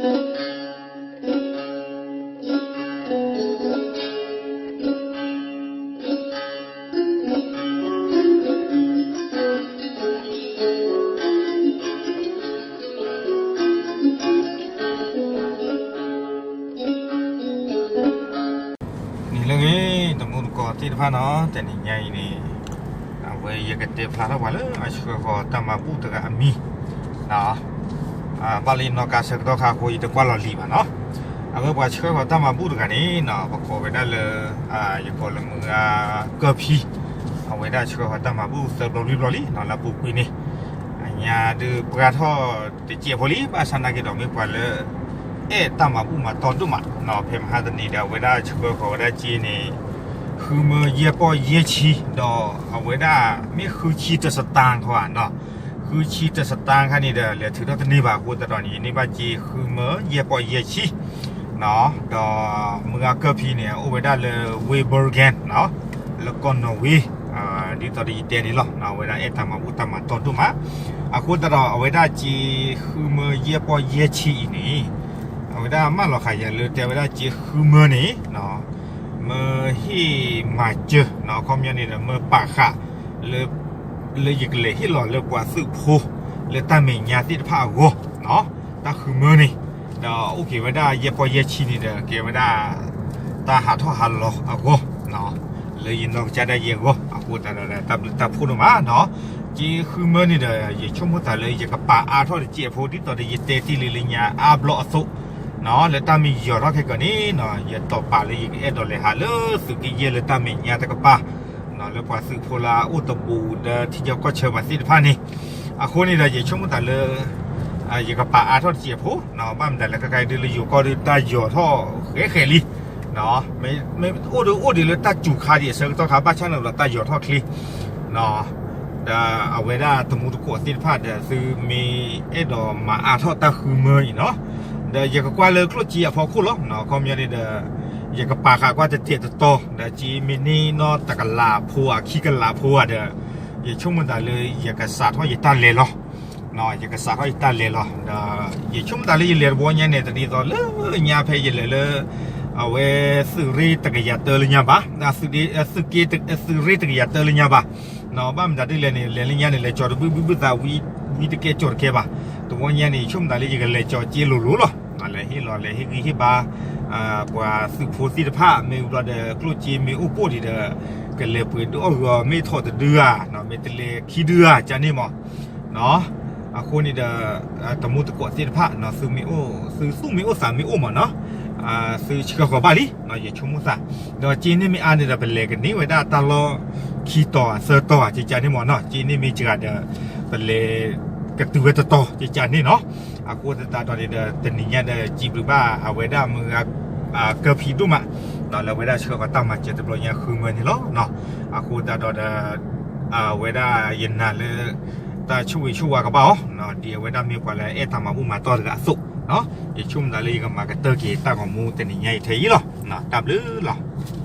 နံၤလၢအဂ့ၤ တမူတကိးသ့ၣ်တဖၣ်နီၤ, တနံၤညါအံၤန့ၣ် အဝဲယကတဲဖျါထီၣ်ပှၤလၢအဆှၢဃီၤတၢ်မၤဘူၣ်တဂၤအမံၤ, ဘၣ်လၢယနီၢ်ကါဆၢကတီၢ်ခါအဃိ ယတကွၢ်လီၤလံၤဘၣ်နီၤ. အဝဲပှၤဆှၢဃီၤတၢ်မၤဘူၣ်တဂၤန့ၣ်နီၤ ပကိးဝဲဒၣ်လၢ ယကိးလၢမုၢ်ဂၤကၢၢ်ဖံ, အဝဲဒၣ်ဆှၢဃီၤတၢ်မၤဘူၣ်သၢဘျီလွံၢ်ဘျီလံနီၤ လၢအပူၤကွံာ်န့ၣ် အညါဒုးပှၢ်ထီၣ်တစဲးဖိလံ ဘၣ်ဆၣ်နာ်က့ဒီးမ့ၢ်ပှၤလၢ အဲၣ်တၢ်မၤဘူၣ်မၤတီၢ်ဒိၣ်မးနီၤ, ဖဲမဟါတနံၤဒီး အဝဲဒၣ်ဆှၢဃီၤဝဲဒၣ်စ့န့ၣ် ဃုမၢယဲၢ်ပီၢ်ယဲၢ်ဆံ, ဒီးအဝဲဒၣ်မ့ၢ်ဃုဆံတစတၢၣ်ခီဧါနီၤ, ဃုဆံတစတၢၣ်ခါန့ၣ်ဒီး လဲၤထုးထီၣ်တန့ၢ်ဘၣ်အဃိသတးဒီးန့ၣ် ယန့ၢ်ဘၣ်စ့ဃုမၢယဲၢ်ပီၢ်ယဲၢ်ဆံ ဒီးမုၢ်ဂၤကၢၢ်ဖံန့ၣ် အိၣ်ဝဲဒၣ်လၢ ဝ့ၢ်ဘၢၣ်ဂ့ၣ်နီၤ, လၢကီၢ်နီၣ်ဝ့, ဒ်သိးဒီးယတဲန့ၣ်လီၤ, အဝဲဒၣ်အဲၣ်တၢ်မၤဘူၣ်တၢ်မၤတီၢ်ဒိၣ်မး, အဃိသတးဒီး အဝဲဒၣ်စ့ဃုမၢယဲၢ်ပီၢ်ယဲၢ်ဆံအံၤန့ၣ် အဝဲဒၣ်မၢလီၤဃာ်ယၤလၢတဲဝဲဒၣ်စ့ဃုမၢန့ၣ် မၢဟ့ၣ်မၤစၢၤနီၤ, အခီပညီန့ၣ်ဒီး မၢပာ်ဃာ် လၢယကလဲၤဟ့ၣ်လီၤလၢပှၤသုးဖိ လၢတၢ်မဲာ်ညါသ့ၣ်တဖၣ်အဂီၢ်, တၢ်ဃုမၢန့ၣ်, ဒီးအိၣ်က့ၤဝဲဒၣ်ယဲၢ်ပီၢ်ယဲၢ်ဆံန့ၣ်ဒီး ကဲဝဲဒၣ် တၢ်ဟးထီၣ်ဟးလီၤအဂီၢ် လၢယနီၢ်ကစၢ်ဒၣ်ယဲအဂီၢ်, အဃိသတးဒီး တၢ်ဘျုးတၢ်ဖှိၣ်ဒိၣ်မးနီၤ, စ့ဃုမၢန့ၣ်ဒီး ယဆိကမိၣ်သးလၢယကပာ်အါထီၣ်တစဲးဖိ ဒ်သိးဒီးယတဲတ့ၢ်လံလၢညါအါဘျီအသိး လၢတၢ်မ့ၢ်ယီၤထီၣ်ခဲကီးန့ၣ်နီၤ, ယတီၢ်ပာ်လၢယကအဲၣ်ဒိးလဲၤဟးလၢသုးက့ယဲၢ်လၢတၢ်မဲာ်ညါတကပၤ လၢပှၤသုးဖိလၢအအိၣ်တဘူးဒီးထံကီၢ်ကီၢ်ဆၢပှၤသ့ၣ်တဖၣ်န့ၣ်, အဃိန့ၣ်ဒီး ယဆိကမိၣ်သးလၢ ယကပာ်အါထီၣ်တစဲးဖိ, ဘၣ်မတၤလဲၣ် ခဲခါအံၤဒုးလၢယိၤကီၢ်ဒုးတၢ်ယီၤထီၣ်ဃဲဃဲလံ, မ့ၢ်အိၣ်ဒုးအိၣ်ဒံးလၢတၢ်စူၤခါဒံးအဆၢကတီၢ်ခါ ဘၣ်ဆၣ်န့ၣ်ဒီးတၢ်ယီၤထီၣ်ချ့ ဒီးအဝဲဒၣ်တမူတကိးသ့ၣ်တဖၣ်ဒီး သုမ့ၢ်အဲၣ်ဒိးမၤအါထီၣ်တၢ်ဃုမၢအံၤနီၤ, ဒီးယကကွၢ်လၢကျိၣ်စ့အဖီခိၣ်လီၤ, အခီပညီန့ၣ်ဒီး ယကပာ်ဃာ်ကွၢ်တစဲးတတီၤ ဒီးစ့မ့ၢ်န့ၢ်နီၢ်တကလးဖိဧါ ခံကလးဖိဧါဒီး ယဆိကမိၣ်သးလၢယကစးထီၣ်ယတၢ်လဲၤလီၤ, ယကစးထီၣ်ယတၢ်လဲၤလီၤ, ဒီးယဆိကမိၣ်သးလၢယလဲၤတဘျီညါန့ၣ် တဒ်သိးလၢညါဖဲယလဲၤလၢ အဝဲသုးရ့ၣ်တကယၤတၢလၢညါဘၣ်, သုးက့ သုးရ့ၣ်တကယၤတၢလၢညါဘၣ်, ဘၣ်မတၤဒ်လဲၣ်န့ၣ် လဲၤလၢညါန့ၣ် လဲၤကၠီၤတဘုဘုဘုသး ဝံတကဲကၠီၤတကဲဘၣ်, တဘျီညါန့ၣ် ယဆိကမိၣ်သးလၢယကလဲၤကၠီၤစ့လိၤလိၤလီၤ, လဲၤဟ့ၣ်လီၤလဲၤဟ့ၣ်ဂံၢ်ဟ့ၣ်ဘါ ပှၤသုးဖိသ့ၣ်တဖၣ် မ့ၢ်ဘျီဒီး ကျိၣ်စ့မ့ၢ်အိၣ်ပိၣ်ဒံးဒီး ကလဲၤပှ့ၤဒုးအီၣ်ဂီၤ မ့ၢ်ထီၣ်တဒုဧါ, မ့ၢ်တလဲၤခံဒုဧါ ကန့ၣ်မး အဃိန့ၣ်ဒီး တမူတကိးသ့ၣ်တဖၣ် သုမ့ၢ်အိၣ် သုသူၣ်မ့ၢ်အိၣ်သးမ့ၢ်အိၣ်မးနီၤ, သုဆှၢဃီၤဘၣ်လံ ယဆိကမိၣ်သး, ဒီးစ့န့ၣ်မ့ၢ်အါန့ၣ်ဒီး ပလဲၤကန့ၢ်ဝဲဒၣ်တၢ်လီၢ်ခံတီၤသၢတီၤ ကကန့ၣ်မးနီၤ, စ့န့ၣ်မ့ၢ်စှၤဒီး ပလဲၤကတုၤဝဲတတီၤ ကကန့ၣ်နီၤ, အဃိသတးဒီးန့ၣ်ဒီး တနံၤညါဒီး စံးဘျုးဘၣ်အဝဲဒၣ်မုၢ်ဂၤ ကၢၢ်ဖံးဒိၣ်မး လၢအဝဲဒၣ်ဆှၢဃီၤတၢ်မၤစၢၤတဘျီညါဃုမၢန့ၣ်လီၤ. အဃိသတးဒီး အဝဲဒၣ်ယနာ်လၢ တၢ်ဆိၣ်ဂ့ၤဆိၣ်ဝါကဘၣ်အီၤ ဒ်အဝဲဒၣ်မ့ၢ်ပှၤလၢအအဲၣ်တၢ်မၤဘူၣ်မၤတီၢ်တဂၤအသိး, ယဆိကမိၣ်သးလၢယကမၤကတၢၢ်က့ၤတၢ်ဂီၤမူတနံၤညါအံၤထဲအံၤလီၤ. တၢ်ဘျုးလီၤ.